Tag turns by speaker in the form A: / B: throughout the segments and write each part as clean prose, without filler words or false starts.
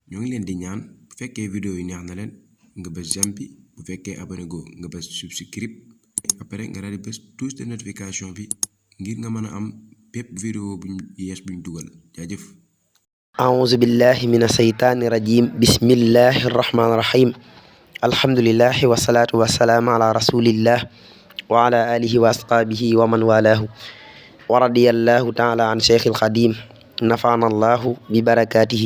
A: ñoo ngi leen di ñaan bu fekkee vidéo yi neex na leen nga bës j'aime bi bu fekkee abonné go nga bës subscribe après nga daal di bës touche de notification bi ngir nga mën a am bépp vidéo buñ yees buñ dugal jaajëf.
B: أعوذ بالله من الشيطان الرجيم بسم الله الرحمن الرحيم الحمد لله والصلاة والسلام على رسول الله وعلى آله وأصحابه ومن والاه ورضي الله تعالى عن شيخ الخديم نفعنا الله ببركاته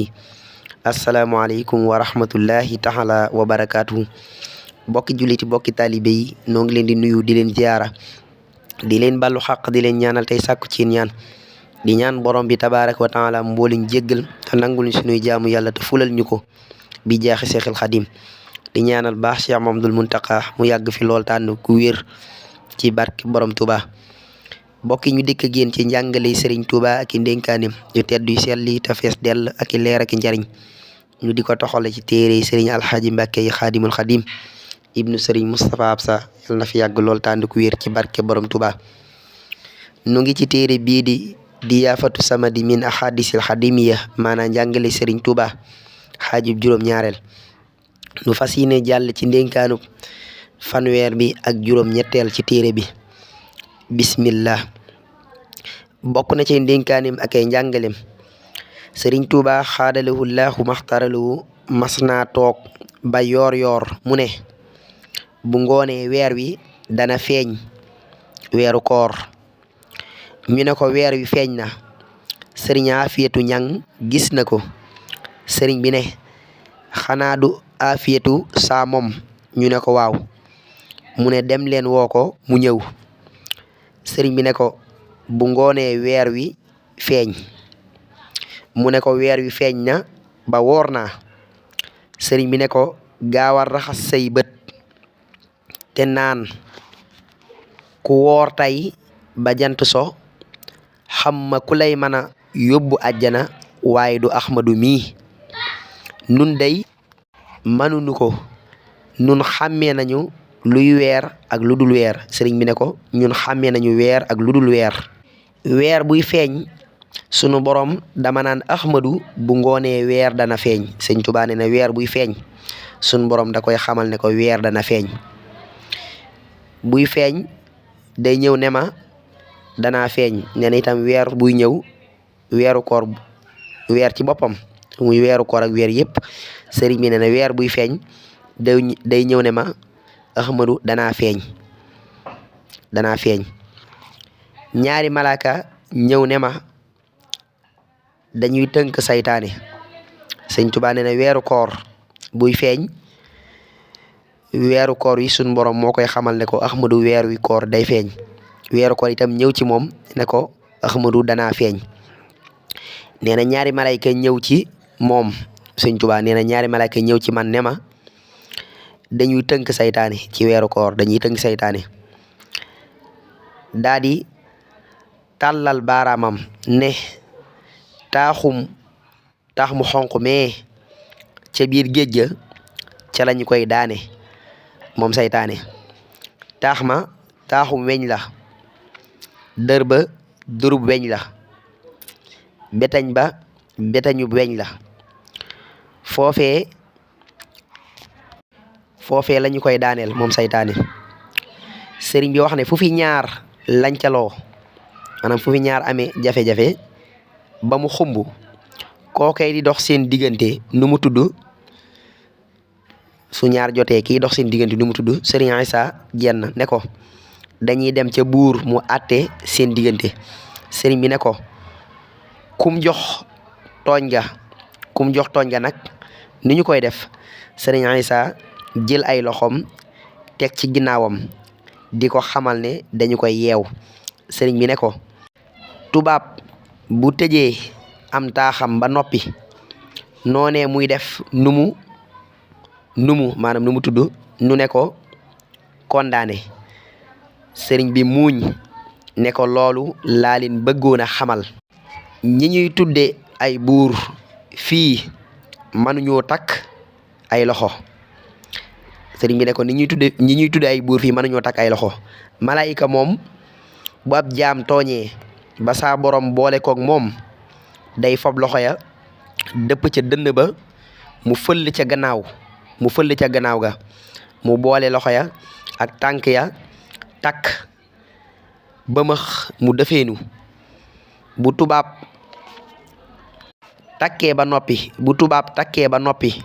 B: السلام عليكم ورحمة الله تعالى وبركاته bokki juliti bokki taalibe yi noo ngi leen di nuyu di leen ziyaara di leen ballu xaq di leen ñaanal tey sàkku ci ñaan di ñaan borom bi tabaaraka wa taala mbooliñ jéggal te nangul ñu sunuy jaamu yàlla te fulal ñu ko bi jaaxi Seexul Xadim di ñaanal baax Cheikh Mamadul Muntaqa mu yàgg fi lool tànn ku wér ci barke borom Touba mbokk yi ñu dikk ak yéen ci njàngale Serigne Touba ak i ndénkaaneem yu tedd yu sell yi te fees dell ak i leer ak i njariñ ñu di ko toxale ci téere Serigne Alxaaji Mbàkke yi Xaadimul Xadim ibnu Serigne Moustapha Absa yal na fi yàgg lool tànn ku wér ci barke borom Touba nu ngi ci téere bii di yaafatu samadi min ahadisil xadimiya maanaam njàngale Serigne Touba xaajub juróom-ñaareel nu fas yéene jàll ci ndénkaanu fanweer bi ak juróom-ñetteel ci téere bi bismillah bokk na ci ndénkaanim ak ay njàngalem Serigne Touba xaadalahu laahu maxtaralahu mas naa toog ba yoor mu ne bu ngoonee weer wi dana feeñ weeru koor ñu ne ko weer wi feeñ na sëriñ Afiyatu ñang gis na ko sëriñ bi ne xanaa du Afiyatu saa moom ñu ne ko waaw mu ne dem leen woo ko mu ñëw sëriñ bi ne ko bu ngoonee weer wi feeñ mu ne ko weer wi feeñ na ba woor naa sëriñ bi ne ko gaawal raxas say bët te naan ku woor tey ba jant so xam ma ku lay mën a yóbbu àjjana waaye du Ahmadu mii nun day mënuñu ko nun xàmmee nañu luy weer ak lu dul weer sëriñ bi ne ko ñun xàmmee nañu weer ak lu dul weer weer buy feeñ sunu borom dama naan Ahmadu bu ngoonee weer dana feeñ sëñ Tuubaa nee na weer buy feeñ sunu borom da koy xamal ne ko weer dana feeñ buy feeñ day ñëw ne ma danaa feeñ nee na itam weer buy ñëw weeru koor weer ci boppam muy weeru koor ak weer yëpp sëriñ bi nee na weer buy feeñ day ñëw ne ma Ahmadu danaa feeñ ñaari malaaka ñëw ne ma dañuy tënk saytaane sëñ Tuubaa nee na weeru koor buy feeñ weeru koor yi suñ borom moo koy xamal ne ko Ahmadu weer wi koor day feeñ weeru koor itam ñëw ci moom ne ko Ahmadu danaa feeñ nee na ñaari malayka ñëw ci moom sëñ Tuubaa nee na ñaari malayka ñëw ci man ne ma dañuy tënk saytaane ci weeru koor dañuy tënk saytaane daa di tàllal baaraamam ne taax mu xonq mee ca biir géej ga ca lañu koy daane moom saytaane taaxum weñ la dër ba dërub weñ la betañ ba betañub weñ la foofee lañu koy daaneel moom saytaane sëriñ bi wax ne fu fi ñaar lancaloo maanaam fu fi ñaar amee jafe-jafe ba mu xumb kookay di dox seen diggante nu mu tudd su ñaar jotee kii dox seen diggante nu mu tudd sëriñ Isaa jenn ne ko dañuy dem ca buur mu àtte seen diggante sëriñ bi ne ko kum jox tooñ ga nag ni ñu koy def sëriñ Isaa jël ay loxoom teg ci ginnaawam di ko xamal ne dañu koy yeew sëriñ bi ne ko tubaab bu tëjee am taaxam ba noppi noonee muy def nu mu tudd nu ne ko condamné sëriñ bi muuñ ne ko loolu laa leen bëggoon a xamal ñi ñuy tudde ay buur fii mënuñoo takk ay loxo sëriñ bi ne ko ñi ñuy tudde ay buur fii mënuñoo takk ay loxo malaayika moom bu ab jaam tooñee ba saa borom boole koog moom day fob loxo ya dëpp ca dënn ba mu fëll ca gannaaw ga mu boole loxo ya ak tànk ya takk bëmëx mu defeenu bu tubaab takkee ba noppi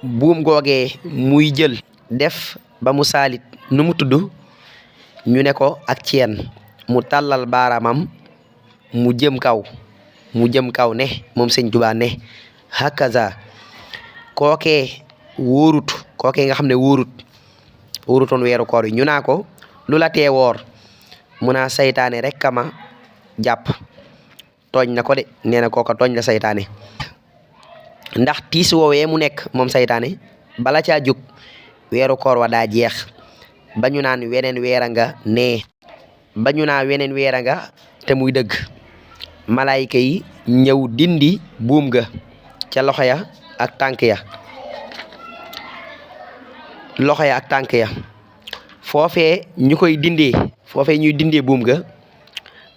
B: buum googee muy jël def ba mu saalit nu mu tudd ñu ne ko ak ceen mu tàllal baaraamam mu jëm kaw ne moom Sëñ Tuubaa ne hakaza kookee nga xam ne wóorutoon weeru koor yi ñu naa ko lu la tee woor mu naa saytaane rek kama jàpp tooñ na ko de nee na kooka tooñ la saytaane ndax tiis woowee mu nekk moom saytaane bala caa jóg weeru koor wa daa jeex ba ñu naan weneen weera nga te muy dëgg malaayika yi ñëw dindi buum ga ca loxo ya ak tànk ya foofee ñuy dindee buum ga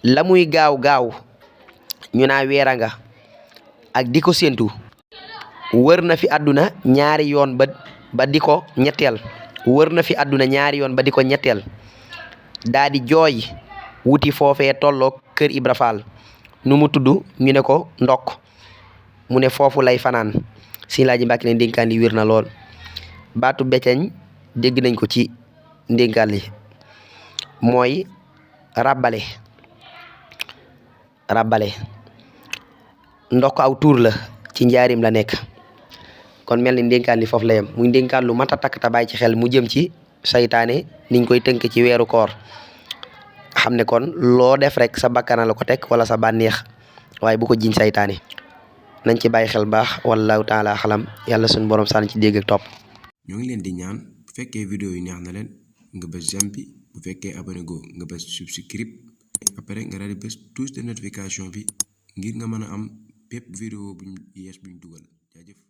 B: la muy gaaw ñu naa weera nga ak di ko séentu wër na fi àdduna ñaari yoon ba di ko ñetteel daa di jooy wuti foofee tolloog kër Ibra Faal nu mu tudd ñu ne ko ndokk mu ne foofu lay fanaan Sëñ Laaji Mbàkke ne ndénkaan li wér na lool baatu becceñ dégg nañ ko ci ndénkaan li mooy ràbbale ndokk aw tuur la ci njaarim la nekk kon mel ni ndénkaan li foofu la yem muy ndénkaan lu mat a takk ta bàyyi ci xel mu jëm ci saytaane niñ koy tënk ci weeru koor xam ne kon loo def rek sa bakkana la ko teg wala sa bànneex waaye bu ko jiñ saytaane nañ ci bàyyi xel baax wallahu taala xalam yàlla suñu borom sànni ci dégg ak topp.
A: ñoo ngi leen di ñaan bu fekkee vidéo yi neex na leen nga bës j'aime bi bu fekkee abonné go nga bës subscribe après nga daal di bës touche de notification bi ngir nga mën a am bépp vidéo buñ dugal jaajëf.